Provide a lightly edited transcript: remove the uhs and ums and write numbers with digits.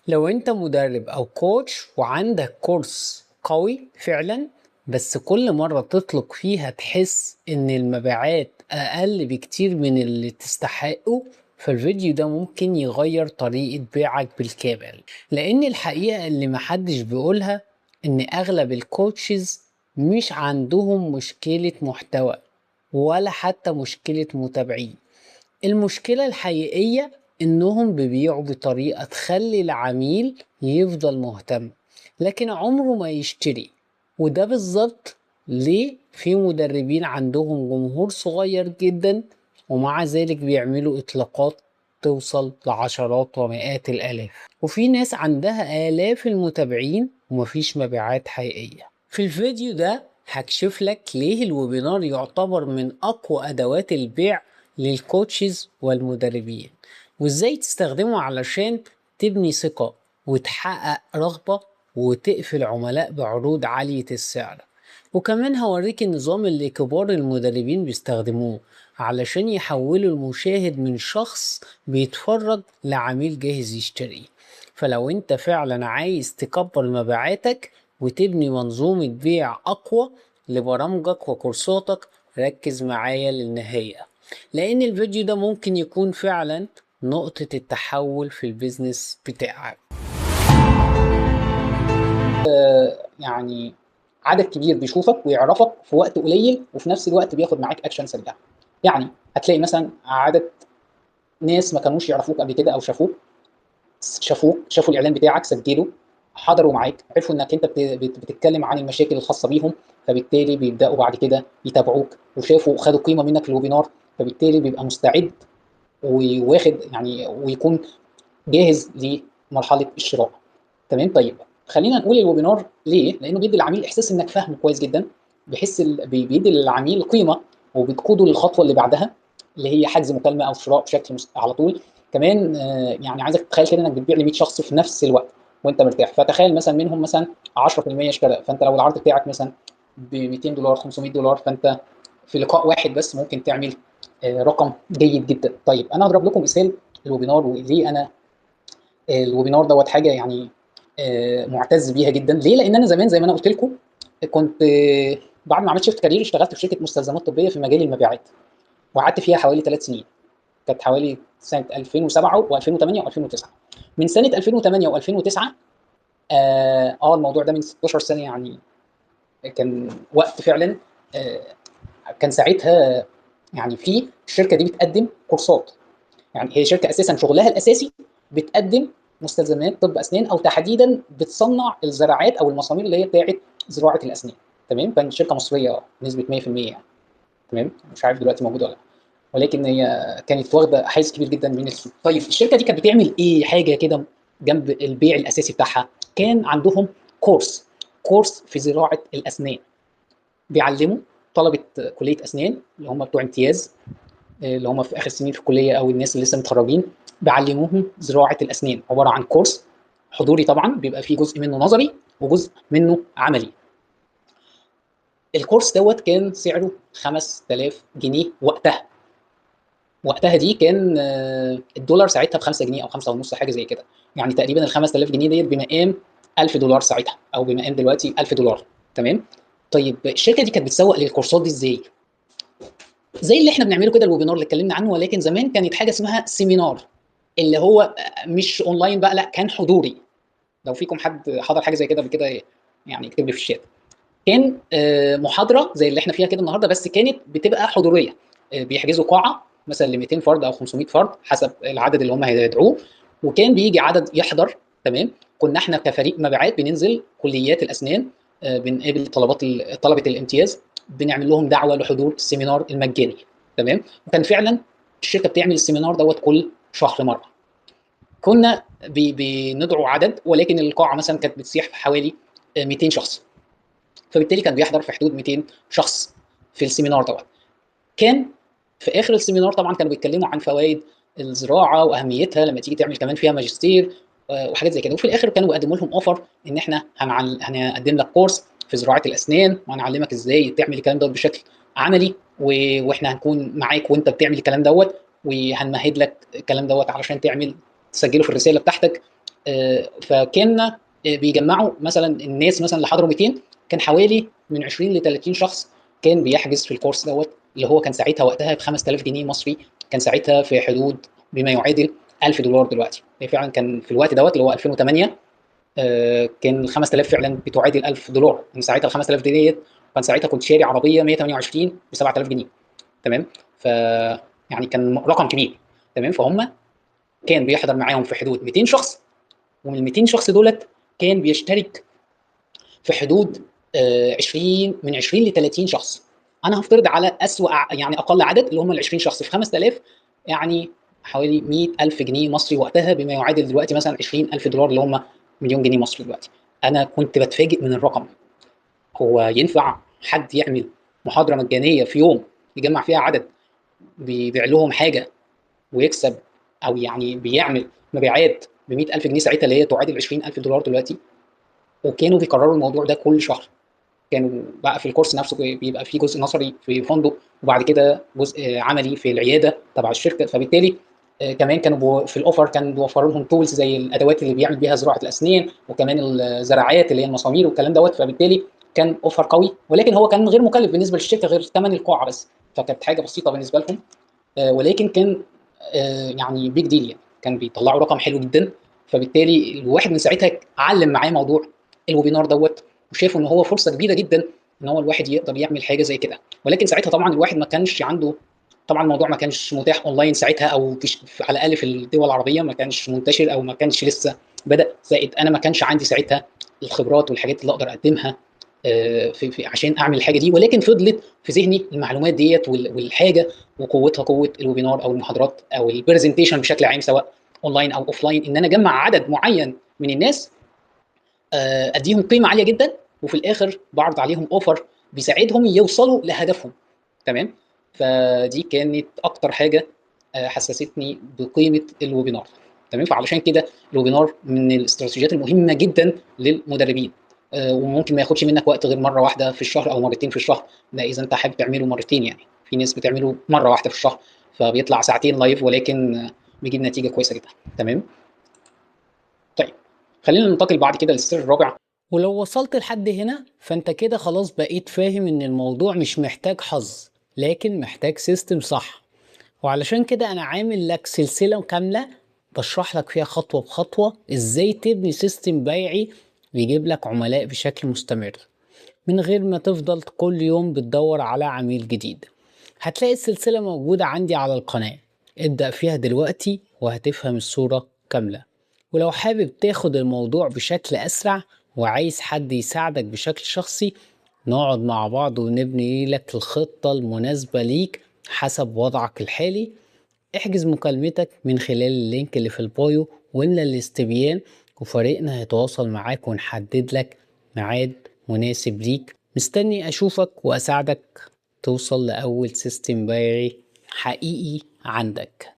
لو انت مدرب او coach وعندك كورس قوي فعلا، بس كل مرة تطلق فيها تحس ان المبيعات اقل بكتير من اللي تستحقه، فالفيديو ده ممكن يغير طريقة بيعك بالكامل. لان الحقيقة اللي محدش بيقولها ان اغلب ال coaches مش عندهم مشكلة محتوى ولا حتى مشكلة متابعين. المشكلة الحقيقية انهم بيبيعوا بطريقة تخلي العميل يفضل مهتم لكن عمره ما يشتري. وده بالظبط ليه في مدربين عندهم جمهور صغير جدا ومع ذلك بيعملوا اطلاقات توصل لعشرات ومئات الالاف، وفي ناس عندها الاف المتابعين ومفيش مبيعات حقيقية. في الفيديو ده هكشف لك ليه ال webinar يعتبر من اقوى ادوات البيع لل coaches والمدربين، وازاي تستخدمه علشان تبني ثقة وتحقق رغبة وتقفل عملاء بعروض عالية السعر. وكمان هوريك النظام اللي كبار المدربين بيستخدموه علشان يحولوا المشاهد من شخص بيتفرج لعميل جاهز يشتري. فلو انت فعلا عايز تكبر مبيعاتك وتبني منظومة بيع أقوى لبرامجك وكورساتك، ركز معايا للنهاية، لأن الفيديو ده ممكن يكون فعلا نقطة التحول في ال business بتاعك. يعني عدد كبير بيشوفك ويعرفك في وقت قليل، وفي نفس الوقت بياخد معاك اكشن سريع. يعني هتلاقي مثلا عدد ناس ما كانوش يعرفوك قبل كده او شافوك، شافوا الاعلان بتاعك، سجلوا، حضروا معاك، عرفوا انك انت بتتكلم عن المشاكل الخاصة بيهم، فبالتالي بيبداوا بعد كده يتابعوك، وشافوا وخدوا قيمة منك في ال webinar، فبالتالي بيبقى مستعد وواخد يعني ويكون جاهز لمرحلة الشراء. تمام. طيب خلينا نقول ال webinar ليه؟ لانه بيدي العميل احساس انك فاهمه كويس جدا، بيحس بيدي للعميل قيمة وبتقوده للخطوة اللي بعدها اللي هي حجز مكالمة او شراء بشكل على طول. كمان يعني عايزك تتخيل كده انك بتبيع ل 100 شخص في نفس الوقت وانت مرتاح، فتخيل مثلا منهم مثلا 10% اشترى، فانت لو العرض بتاعك مثلا ب $200 $500، فانت في لقاء واحد بس ممكن تعمل رقم جيد جدا. طيب انا هضرب لكم مثال ال webinar وليه انا ال webinar دوت حاجة يعني معتز بيها جدا. ليه؟ لان انا زمان زي ما انا قلت لكم كنت بعد ما عملت shift career اشتغلت في شركة مستلزمات طبية في مجال المبيعات، وقعدت فيها حوالي 3 سنين، كانت حوالي سنة 2007 و2008 و2009. من سنة 2008 و2009 الموضوع ده من 16 سنة، يعني كان وقت فعلا. كان ساعتها يعني في الشركة دي بتقدم كورسات، يعني هي شركة اساسا شغلها الاساسي بتقدم مستلزمات طب اسنان، او تحديدا بتصنع الزراعات او المسامير اللي هي بتاعه زراعة الاسنان. تمام. كانت شركة مصرية بنسبة 100% يعني. تمام. مش عارف دلوقتي موجودة ولا لا، ولكن هي كانت واخده حيز كبير جدا من السوق. طيب الشركة دي كانت بتعمل ايه حاجة كده جنب البيع الاساسي بتاعها؟ كان عندهم كورس في زراعة الاسنان، بيعلموا طلبه كليه اسنان اللي هم بتوع امتياز، اللي هم في اخر سنين في الكلية او الناس اللي لسه متخرجين، بيعلموهم زراعة الاسنان. عبارة عن كورس حضوري طبعا، بيبقى فيه جزء منه نظري وجزء منه عملي. الكورس دوت كان سعره 5000 جنيه وقتها. وقتها دي كان الدولار ساعتها ب 5 جنيه او 5.5 حاجة زي كده، يعني تقريبا ال 5000 جنيه ديت بمقام $1000 ساعتها، او بمقام دلوقتي $1000. تمام. طيب الشركة دي كانت بتسوق للكورسات دي ازاي؟ زي اللي احنا بنعمله كده ال webinar اللي اتكلمنا عنه، ولكن زمان كانت حاجة اسمها seminar، اللي هو مش اونلاين بقى، لا كان حضوري. لو فيكم حد حضر حاجة زي كده قبل كده يعني اكتب لي في الشات. كان محاضرة زي اللي احنا فيها كده النهارده، بس كانت بتبقى حضوريه. بيحجزوا قاعة مثلا ل 200 فرد او 500 فرد حسب العدد اللي هم هيدعوه، وكان بيجي عدد يحضر. تمام. كنا احنا كفريق مبيعات بننزل كليات الاسنان، بنقابل طلبه الامتياز، بنعمل لهم دعوه لحضور ال seminar المجاني. تمام. وكان فعلا الشركة بتعمل ال seminar دوت كل شهر مرة. كنا بندعو عدد، ولكن القاعة مثلا كانت بتسيح في حوالي 200 شخص، فبالتالي كان بيحضر في حدود 200 شخص في ال seminar دوت. كان في اخر ال seminar طبعا كانوا بيتكلموا عن فوائد الزراعة واهميتها لما تيجي تعمل كمان فيها ماجستير وحاجات زي كده، وفي الاخر كانوا بيقدموا لهم offer ان احنا هنقدم لك كورس في زراعة الاسنان، وهنعلمك ازاي تعمل الكلام دوت بشكل عملي، واحنا هنكون معاك وانت بتعمل الكلام دوت، وهنمهد لك الكلام دوت علشان تعمل تسجله في الرسالة بتاعتك. فكان بيجمعوا مثلا الناس مثلا اللي حضروا 200، كان حوالي من 20 ل 30 شخص كان بيحجز في الكورس دوت، اللي هو كان ساعتها وقتها ب 5000 جنيه مصري، كان ساعتها في حدود بما يعادل $1000 دلوقتي. فعلا كان في الوقت دوت اللي هو 2008، كان ال 5000 فعلا بتعادل $1000. كان ساعتها ال 5000 ديت، كان ساعتها كنت شاري عربية 128 ب 7000 جنيه، تمام. ف يعني كان رقم كبير، تمام. فهم كان بيحضر معاهم في حدود 200 شخص، ومن ال 200 شخص دولت كان بيشترك في حدود 20، من 20 ل 30 شخص. انا هفترض على اسوأ يعني اقل عدد اللي هم ال 20 شخص في 5000، يعني حوالي 100000 جنيه مصري وقتها، بما يعادل دلوقتي مثلا $20000 اللي هم مليون جنيه مصري دلوقتي. انا كنت بتفاجئ من الرقم. هو ينفع حد يعمل محاضرة مجانية في يوم يجمع فيها عدد بيبيع لهم حاجة ويكسب، او يعني بيعمل مبيعات ب 100000 جنيه ساعتها اللي هي تعادل $20000 دلوقتي؟ وكانوا بيكرروا الموضوع ده كل شهر. كانوا بقى في الكورس نفسه بيبقى فيه جزء نظري في فندق، وبعد كده جزء عملي في العيادة تبع الشركة. فبالتالي كمان كانوا في ال offer كان بيوفروا لهم tools زي الادوات اللي بيعمل بيها زراعة الاسنان، وكمان الزراعات اللي هي المسامير والكلام دوت. فبالتالي كان offer قوي، ولكن هو كان غير مكلف بالنسبة للشركة غير ثمن القاعة بس، فكانت حاجة بسيطة بالنسبة لهم، ولكن كان يعني big deal، يعني كان بيطلعوا رقم حلو جدا. فبالتالي الواحد من ساعتها علم معاه موضوع ال webinar دوت، وشافوا ان هو فرصة كبيرة جدا ان هو الواحد يقدر يعمل حاجة زي كده. ولكن ساعتها طبعا الواحد ما كانش عنده، طبعا الموضوع ما كانش متاح اونلاين ساعتها، او على الاقل في الدول العربية ما كانش منتشر، او ما كانش لسه بدا. زائد انا ما كانش عندي ساعتها الخبرات والحاجات اللي اقدر اقدمها في عشان اعمل الحاجة دي، ولكن فضلت في ذهني المعلومات ديت والحاجة وقوتها، قوة ال webinar او المحاضرات او ال presentation بشكل عام سواء اونلاين او offline، ان انا اجمع عدد معين من الناس، اديهم قيمة عالية جدا، وفي الاخر بعرض عليهم offer بيساعدهم يوصلوا لهدفهم، تمام. فدي كانت اكتر حاجة حسستني بقيمة ال webinar، تمام. فعلشان كده ال webinar من الاستراتيجيات المهمة جدا للمدربين، وممكن ما ياخدش منك وقت غير مرة واحدة في الشهر او مرتين في الشهر، ده اذا انت حابب تعمله مرتين. يعني في ناس بتعمله مرة واحدة في الشهر فبيطلع ساعتين live، ولكن بيجيب نتيجة كويسة جدا، تمام. طيب خلينا ننتقل بعد كده للسر الرابع. ولو وصلت لحد هنا فانت كده خلاص بقيت فاهم ان الموضوع مش محتاج حظ، لكن محتاج system صح. وعلشان كده انا عامل لك سلسلة كاملة بشرح لك فيها خطوة بخطوة ازاي تبني system بيعي بيجيب لك عملاء بشكل مستمر من غير ما تفضل كل يوم بتدور على عميل جديد. هتلاقي السلسلة موجودة عندي على القناة، ابدأ فيها دلوقتي وهتفهم الصورة كاملة. ولو حابب تاخد الموضوع بشكل أسرع وعايز حد يساعدك بشكل شخصي، نقعد مع بعض ونبني لك الخطة المناسبة ليك حسب وضعك الحالي. احجز مكالمتك من خلال ال link اللي في ال bio واملى الاستبيان، وفريقنا هيتواصل معاك ونحدد لك ميعاد مناسب ليك. مستني أشوفك وأساعدك توصل لأول system بيعي حقيقي عندك.